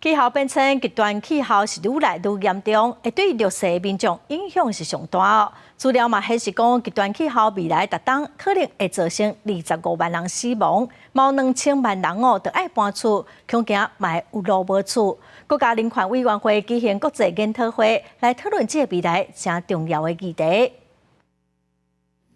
氣候變遷，極端氣候是愈來愈嚴重，會對弱勢民眾影響是上大哦。資料嘛顯示講，極端氣候未來逐冬可能會造成25萬人死亡，嘛2000萬人哦，著愛搬厝，恐驚嘛會有路無厝。國家人權委員會舉行國際研討會，來討論這個未來誠重要的議題。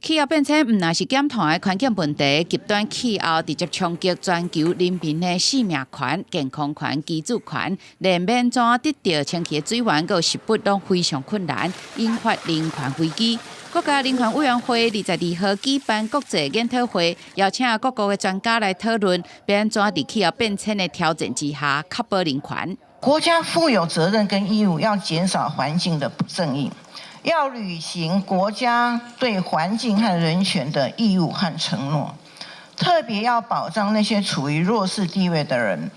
氣候變遷毋但是減碳的環境問題，極端氣候直接衝擊全球人民的生命權、健康權、居住權，連欲按怎得著清氣的水源佮食物攏非常困難，引發人權危機。國家人權委員會22號舉辦國際研討會，邀請各國的專家來討論，欲按怎佇氣候變遷的挑戰之下，確保人權。國家負有責任跟義務，要減少環境的不正義。要履行國家對環境和人權的義務和承諾，特別要保障那些處於弱勢地位的人。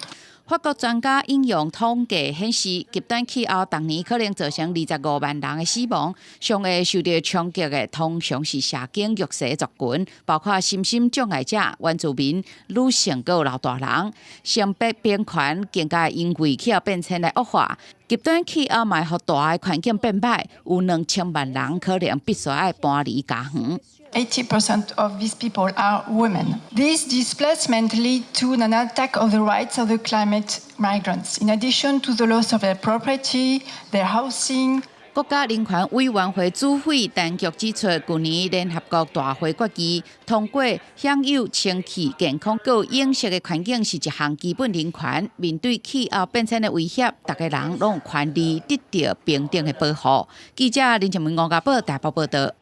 法國專家引用統計顯示，極端氣候逐年可能造成25萬人的死亡，上會受著衝擊的通常是社經弱勢族群，包括身心障礙者、原住民、女性佮老大人。性別平權更加因為氣候變遷來惡化。極端氣候嘛會予大的環境變歹，有2000萬人可能必須愛搬離家園。 80% of these people are women. This displacement lead to an attack on the rights of the climate migrants, in addition to the loss of their property, their housing. 國家人權委員會主委陳菊指出，舊年聯合國大會決議通過，享有清氣、健康佮永續的環境是一項基本人權。面對氣候變遷的威脅，逐个人攏有權利得著平等的保護。記者林靜文、吳家寶台北報導。